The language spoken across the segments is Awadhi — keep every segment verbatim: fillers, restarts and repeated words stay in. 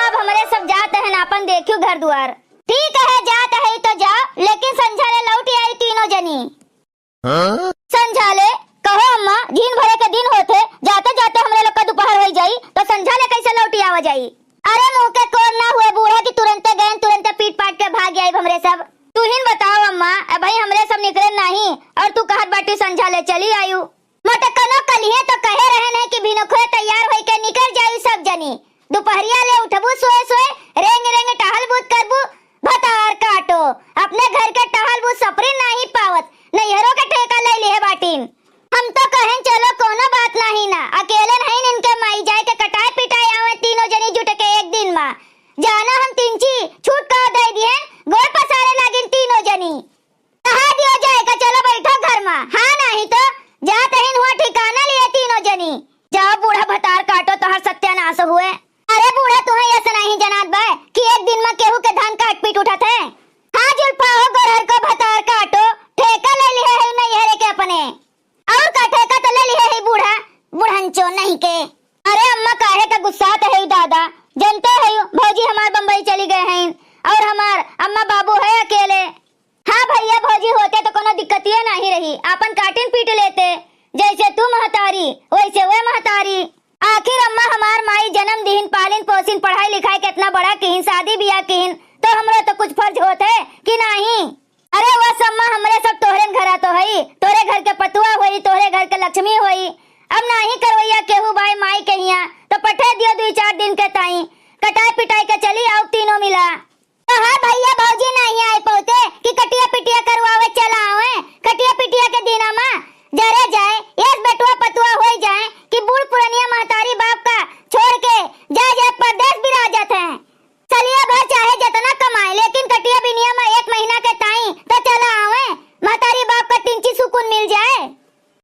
अब हमरे सब जात हन, आपन देखियो घर दुआर। ठीक है, जात है तो जाओ, लेकिन संझा ले लौटि आई तीनों जनी। हाँ? संझा ले, कहो अम्मा, झीन भरे के दिन होत है, जाते जाते हमरे लोग का दुपहर होइ जाई, तो संझा ले कैसे लौटि आवा जाई? अरे मुँह के कोर ना हुए बूढ़ा कि तुरंते गएन, तुरंते पीट पाट के भाग आइब हमरे सब। तुहिन बताओ अम्मा, अबहीं हमरे सब निकरे नाही, और तू कहत बाटी संझा ले चली आयु। मोटकनो कलिहे तो कहे रहन है कि भिनखुए तैयार होई के निकर जाई सब जनी। दुपहरिया ले उठबू सोए सोए, रेंग रेंग टहल बूत करबू, भतार काटो। अपने घर के टहल बूत सपरी नाही पावत, नैहरो के ठेका ले लिहे बाटिन। हम तो कहेन चलो कोनो बात नाही ना, अकेले नहीं इनके माई जाए के कटाए पिटाए आवे तीनों जनी जुट के एक दिन मा। जाना हम तिनची छूट का दे दिहन, गोड़ पसारे लागिन तीनों जनी। कहा दियो जाए का, चलो बैठो घर मा। हाँ नाही तो जात हइन हुआ ठिकाना लिए तीनों जनी। जाओ बूढ़ा भतार काटो, तोहर सत्यानाश हुए। अरे बूढ़ा, तुहें ऐसा नहीं जनात बा कि एक दिन मा केहू के धान काट पीट उठत है? हाँ जुल्फा हो गोरहर को भतार काटो, ठेका ले लिहे है नैहरे के अपने। और का ठेका तो ले लिहे है बूढ़ा, बुढ़ंचो नहीं के। अरे अम्मा काहे का गुस्सात है दादा, जनते है भौजी हमार बम्बई चली गए हैं और हमार अम्मा बाबू है अकेले। हाँ भैया भौजी होते तो कोनो दिक्कतिये नाही रही, आपन काटिन पीट लेते, जैसे तू महतारी वैसे वे महतारी। आखिर अम्मा हमार माई जन्म दिहिन, पालिन पोसिन, पढ़ाई लिखाई कितना बड़ा किहिन, शादी बियाह किहिन, तो हमरो तो कुछ फर्ज होत है कि नाही? अरे बस अम्मा, हमरे सब तोहरे घरा तो हई, तोहरे घर के पतुआ होई, तोहरे घर के लक्ष्मी होई। अब नाही करवैया केहू बाई माई के हियाँ, तो पठे दियो दुई चार दिन के ताई, कटाई पिटाई के चली आओ तीनों मिला। तोहार भैया भौजी नाही आए पौते कि कटिया पिटिया करवावे चला आवे। कटिया पिटिया के दिना मा जरे जाए, यस बेटुआ पतुआ होई जाए कि बूढ़ पुरनिया महतारी बाप का छोड़ के जाए जाए परदेस बिराजत है। सलिया भर चाहे जतना कमाए, लेकिन कटिया बिनिया मा एक महीना के ताई तो चला आवे, महतारी बाप का तिनची सुकून मिल जाए।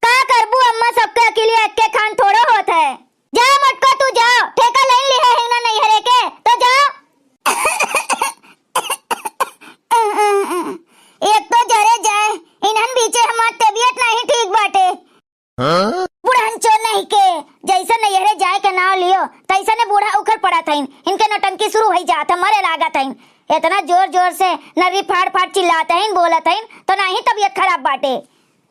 का करबू अम्मा, सबके अकेलिया एक्के खान थोड़ो होत है। जा मोटको तू जाओ, ठेका लइन लिहे है ना नैहरे के, तो जाओ। एक तो जरे जाए, इन्हन बीचे हमार तबीयत नहीं ठीक बाटे। हाँ? बुढ़ंचो नहीं के, जैसे नैहरे जाए के नाव लियो, तैसे ने बूढ़ा उखड़ पड़ा था। इनके नौटंकी शुरू होई जात है, मरे लागत है। इतना जोर जोर से नर्री फाड़ फाड़ चिल्लात है, बोलत है, तो नहीं तबीयत खराब बाटे।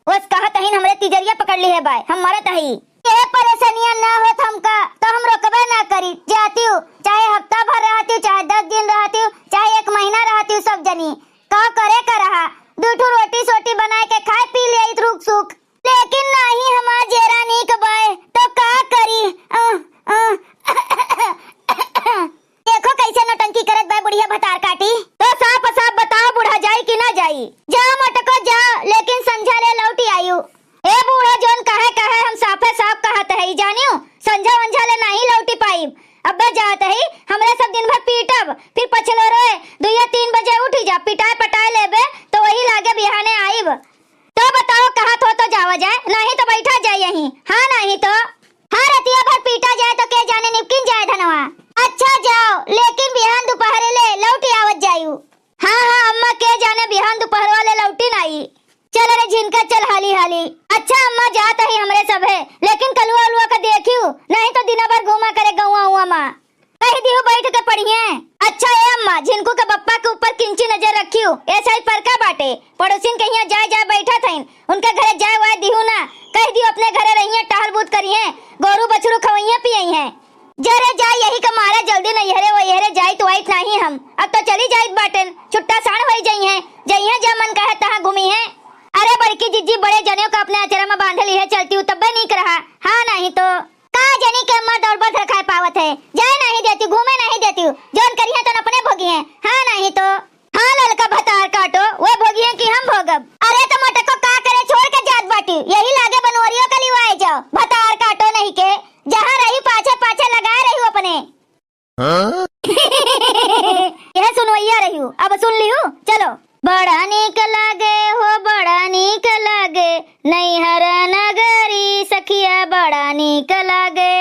बस कहत हईन, हमरे तिजरिया पकड़ लिहे बाय, हम मरत हई। ए परेशानिया ना होत हमका, तो हम रोकबे ना करी। जातिउ, चाहे हफ्ता भर रहतिउ, चाहे दस दिन रहतिउ, चाहे एक महीना रहतिउ, सब जनी। का करे का रहा, दू ठो रोटी सोटी बनाए के खाए पी ले रुक सुख। लेकिन नाही हमार जेरा नीक बाय, तो का करी? अ, अ, देखो कैसे नौटंकी करत बा बुढ़िया भतार काटी। तो साफ साफ बताओ बूढ़ा जाई कि ना जाई? जा मोटको जा, लेकिन संझा ले लौटी आयु। ए बूढ़ा जोन कहे कहे हम साफे साफ कहत है जानियो, संझा वंझा ले नहीं लौटी पाइब। अब्बे जात है, हमरे सब दिन भर पीटब, फिर पछलो रे दुइया तीन बजे उठी जा, पिटाए पटाए लेबे तो वही लागे बिहाने आइब। तो बताओ, कहत हो तो जावा जाए, नहीं तो बैठा जाए यहीं। हाँ, नहीं तो। हाँ, रतिया भर पीटा जाए तो के जाने निपकिन जाए धनवा। अच्छा जाओ, लेकिन बिहान दोपहरे ले लौटी आवत जायू। हाँ, हाँ, अम्मा, के जाने बिहान दोपहरवा ले लौटी नाई। चल रे झिनका, चल हाली हाली। अच्छा अम्मा, जात ही हमरे सब है, लेकिन कलुआ उलुआ का देखियो, नहीं तो दिना भर घूमा करे गौवा उवा मा। कह दियो बैठ के पढ़िए। अच्छा ए अम्मा, झिनकू के बप्पा के ऊपर किंची नजर रखियो। ए साइड पर का बाटे? पड़ोसिन के हियां जाए जाए बैठा थईन, उनके घरे जाए वाए दिहू ना। कह दियो अपने घरे रहिए, टहल बूत करिए, गोरू बछरू खवइए पियइए। जरे जाए यही के मारे जल्दी नैहरे वैहरे जाइत वाइत नाही हम। अब तो चली जाइत बाटेन, छुट्टा साण होई जइहे, जइहे जा मन कहे तहाँ घूमिहे। अरे बड़की जिज्जी, बड़े जनेऊ का अपने अचरा में बांधे लिहे चलती हूँ, तब्बे नीक रहा। हाँ, नहीं तो। का जनी के अम्मा दौड़ बध रखाए पावत है, जाए नहीं देती, घूमे नहीं देती, जौन करिहे तन अपने भोगिहे। हाँ, नहीं तो। हाँ, ललका भतार काटो, वे भोगिहे कि हम भोगब। अरे तो मोटको का करे छोड़ के जात बाटी, यही लागे बनवरियो के लिवाए जाओ। भतार काटो नहीं के, जहाँ रही पाछे पाछे लगाए रही अपने। हाँ? यह सुनवैया रही हूँ, अब सुन ली हूँ, चलो। बड़ा नीक लागे हो, बड़ा नीक लागे, नैहर नगरी सखिया बड़ा नीक लागे।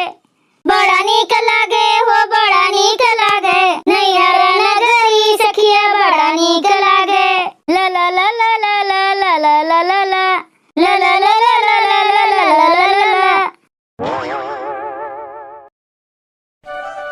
बड़ा नीक लागे हो, बड़ा नीक लागे, नैहर नगरी सखिया बड़ा नीक लागे। ला ला ला ला ला।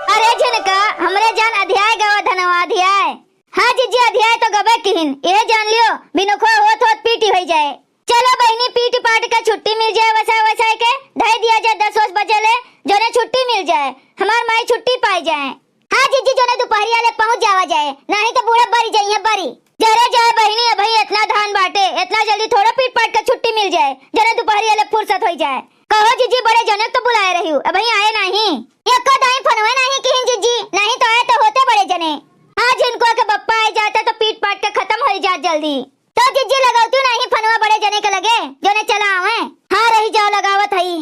अरे झिनका का हमरे जान अधियाय गवा धनवा अधियाय? हाँ जिज्जी, अधियाय तो गबे किहिन, यह जान लियो, बिनुखवा होत होत पीटी होई जाए। चलो बहिनी, पीट पाट के छुट्टी मिल जाए वसा वसा के, धई दिया जाए दस वस बजे ले, जोने छुट्टी मिल जाए, हमार माई छुट्टी पाई जाए। हाँ जिज्जी, जोने दुपहरिया ले पहुँच जावा जाए, नाही तो बूढ़ा बरी जाइए बरी। जरे जाए बहिनी, अबही इतना धान बाटे, इतना जल्दी थोड़ा पीट पाट के छुट्टी मिल जाए, जरे दुपहरिया ले फुर्सत होई जाए। कहो जिज्जी, बड़े जने तो बुलाए रही हूँ, अबही आए नाही। एको दाई फोनवे नाही किहिन जिज्जी, नाही तो आए तो होते बड़े जने। हाँ, झिनकुआ के बप्पा आए जाते तो पीट पाट के खत्म होई जात जल्दी। तो जिज्जी लगौती नाही फोनवा बड़े जने के लगे, जोने चला आवे। हाँ, रही जाओ, लगावत हई।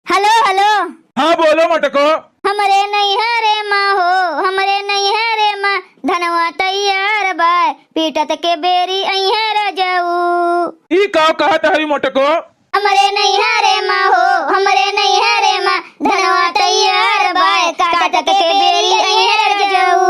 हेलो, हेलो। हाँ, बोलो मोटको। हमरे नैहरे मा हो, हमरे नैहरे मा धनवा तैयार बाय, पीटत के बेरी अइहे रजऊ। ई का कहत हई मोटको? हमरे नैहरे मा हो, हमरे नैहरे मा धनवा तैयार बाय, काटत के बेरी अइहे रजऊ।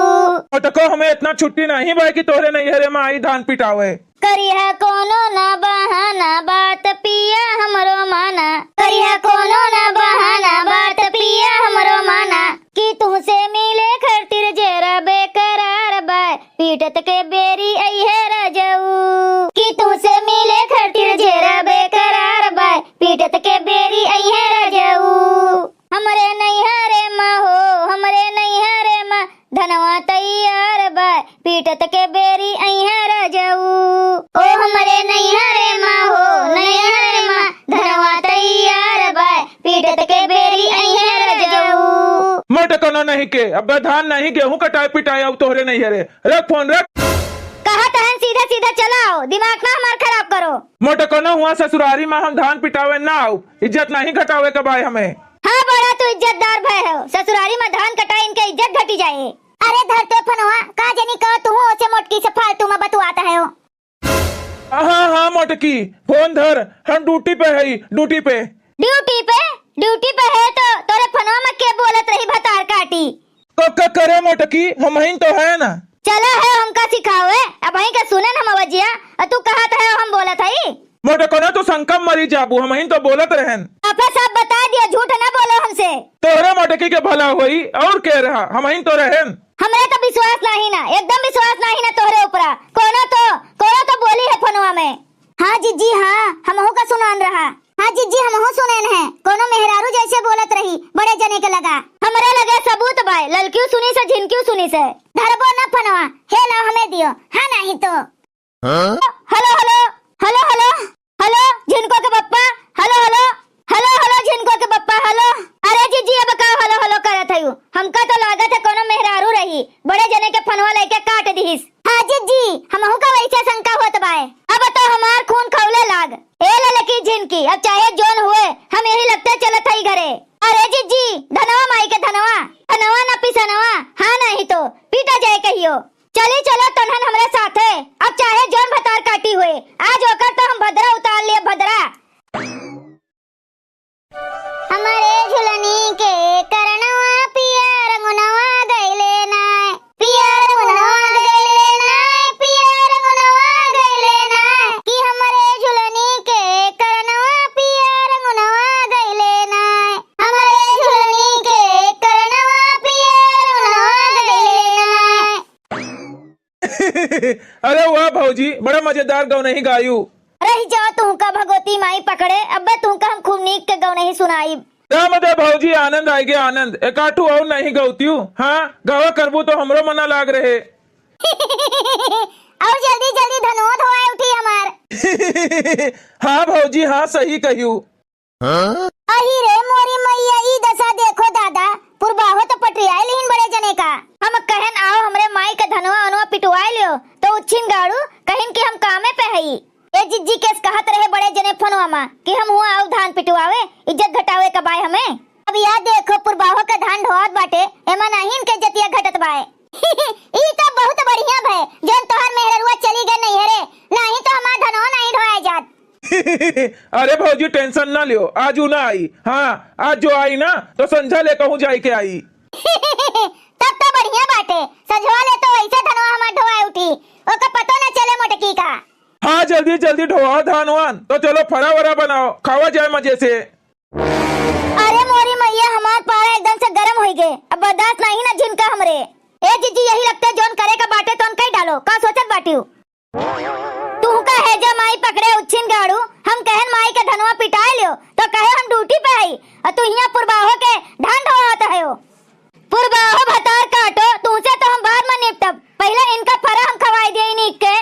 मोटको, हमें इतना छुट्टी नाही बाय कि तोहरे नैहरे मा आई धान पिटावे। करिहा कोनो ना बहाना, बात पिया हमरो माना। करिहा कोनो ना बहाना, बात पिया हमरो माना। कि तुहसे मिले खातिर जेरा बेकरार बाय, पीटत के बेरी अइहे रजऊ। कि तुहसे मिले खातिर जेरा बेकरार बाय, पीटत के बेरी अइहे रजऊ। हमरे नैहरे मा हो, हमरे नैहरे मा धनवा तैयार बा, पीटत के बेरी अइहे रजऊ। ओ हमरे नैहरे मा हो, नैहरे मा धनवा तैयार बा, पीटत के बेरी अइहे रजऊ। मोटकनो नहीं के, अब धान नहीं गेहूं कटाए पिटाए, अब तोहरे नैहरे। रख फोन, रख। कहत हन सीधा सीधा चला आओ, दिमाग ना हमार खराब करो। मोटकनो हुआ ससुरारी मा हम धान पिटावे ना आओ, इज्जत नहीं घटावे के बाय हमें। हाँ बड़ा तू इज्जतदार भय हो, ससुरारी मा धान कटाई इनके इज्जत घटी जाए। अरे धरते फोनवा, का जनी कह तू ओसे मोटकी से फालतू मा बतुआत है हो। हाँ, हाँ, मोटकी, फोन धर, हम ड्यूटी पे हई, ड्यूटी पे। ड्यूटी पे? ड्यूटी पे है तो तोरे फोनवा मा के बोलत रही भतार काटी? तो का करे मोटकी, हमहिन तो है ना। चला है हमका सिखावे, अबहीं का सुनन हम अवजिया, अ तू कहत है हम बोलत हई। मोटकनो तू शंका मरी जाबू, हमहिन तो बोलत रहन। आपे सब बता दिया, झूठ ना बोलो हमसे। तोहरे मोटकी के भला होई, और के रहा, हमहिन तो रहन। हमरा तो विश्वास नाही ना, एकदम विश्वास नाही ना तोहरे ऊपरा। कोनो तो, कोनो तो बोली है फोनवा में। हाँ जिज्जी, हाँ, हमहू का सुनान रहा। हाँ जिज्जी, हमहू सुनेन है, कोनो मेहरारू जैसे बोलत रही, बड़े जने के लगा। हमरे लगे सबूत बाय, ललकियो सुनी से, झिनकियो सुनी से। धरबो न फोनवा, हे लाओ हमें दियो, हाँ नाही तो। हाँ? हेलो, हेलो, हेलो, हेलो, हेलो, झिनको के पप्पा, हेलो, हेलो, हेलो, हेलो, झिनको के पप्पा, हेलो। अरे जिज्जी, अब का हेलो, हेलो करत हयू? हमका तो लागत है कोनो मेहरारू रही, बड़े जने के फोनवा लेके काट दिहिस। हाँ जिज्जी, हमहू का वैसे शंका होत बाय। अब तो हमार खून खौले लाग। ए ललकी झिनकी, अब चाहे जोन हुए, हम यही लगते चलत हई घरे। अरे जिज्जी, धनवा माई के धनवा, धनवा न पिसनवा, हाँ नहीं तो पीटा जाए कहियो। चली चलो तनहन हमरे साथे, अब चाहे जौन भतार काटी हुए, आज ओकर तो हम भद्रा उतार लिए भद्रा। हमरे झुलनी के करनवा पिया रंगुनवा गइले ना, पिया रंगुनवा गइले ना, पिया रंगुनवा गइले ना, कि हमरे झुलनी के करनवा पिया रंगुनवा गइले ना, हमरे झुलनी के करनवा पिया रंगुनवा गइले ना। अरे वाह भौजी, बड़ा मजेदार गौनही गायू। रही जाओ तुहका भगवती माई पकड़े, अब्बे तुहका हम खूब नीक के गौनही सुनाइब। राम दे भौजी, आनंद आइगे आनंद, एकाठू और नहीं गौतियू। हाँ, गावा करबू तो हमरो मना लाग रहे। और जल्दी जल्दी धनवा धोआए उठी हमार। हाँ भौजी, हाँ सही कहियू। अही रे मोरी मैया, ई दशा देखो दादा, पुरबाहो तो पटरियाए लिहिन बड़े जने का। हम कहन आओ हमरे माई के धनवा अनवा पिटवाए लियो, तो उच्छिन गाड़ू कहिन कि हम कामे पे हई। ए जिज्जी केस कहत रहे बड़े जने फोनवा मा कि हम हुआ आऊ धान पिटवावे, इज्जत घटावे का बाय हमें। अब या देखो पुरबाहो का धान ढोआत बाटे, एमा नाहीं इनके इज्जतिया घटत बाय। ई तो बहुत बढ़िया भय, जौन तोहर मेहररुआ चली गए नैहरे, नाहीं तो हमार धनवा नाहीं ढोआए जात। अरे भौजी, tension ना लियो, आज उ ना आई। हाँ, आज जो आई ना, तो संझा ले कहूँ जाए के आई। तब तो बढ़िया बाटे, संझवा ले तो वैसे धनवा हमार ढोआए उठी, ओकर पतो ना चले मोटकी का। हाँ, जल्दी जल्दी ढोआओ धान वान, तो चलो फरा वरा बनाओ, खावा जाए मजे से। अरे मोरी मैया, हमार पारा एकदम से गरम होई गए। अब बर्दाश्त नाही ना झिनका हमरे। ए जीजी, यही लगते जौन करे का बाटे तौन कई डालो, का सोचत बाटिउ? तुहका हेजा माई पकड़े उच्छिन गाड़ू, हम कहन माई के धनवा पिटाए लियो, तो कहे हम ड्यूटी पे हई, और तू हियां पुरबाहो के धान ढोवात हयो। पुरबाहो भतार काटो, तुहसे तो हम बाद में निपटब, पहिले इनका फरा हम खवाई दिए नीक के।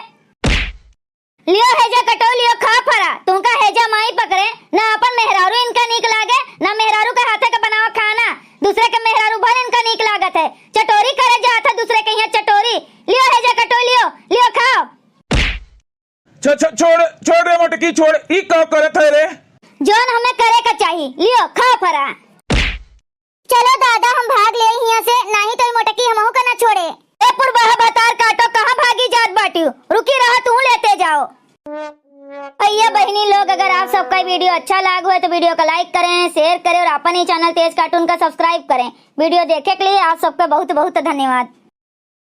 लियो हेजा कटो, लियो खा फरा। तुहका हेजा माई पकड़े, ना अपन मेहरारू इनका नीक लागे, ना मेहरारू के हाथे के बनावा खाना। दूसरे के मेहरारू भर इनका नीक लागत है। चटोरी करे जात है दूसरे के यहाँ चटोरी। लियो हेजा कटो, लियो, लियो खाओ। छ-, छ-, छोड़, छोड़ रे मोटकी, छोड़। ई का करत है रे? जौन हमें करे का चाही। लियो, खाओ फरा। चलो दादा, हम भाग ले हियां से, नाही तो ई मोटकी हमहू का ना छोड़े। ए पुरबाहा भतार काटो, कहाँ भागी जात बाटियो? रुकी रहा, तू लेते जाओ। भैया बहिनी लोग, अगर आप सबका वीडियो अच्छा लाग होए तो वीडियो का like करें, share करें और अपन ही channel तेज cartoon का subscribe करें। वीडियो देखे के लिए आप सबका बहुत बहुत धन्यवाद।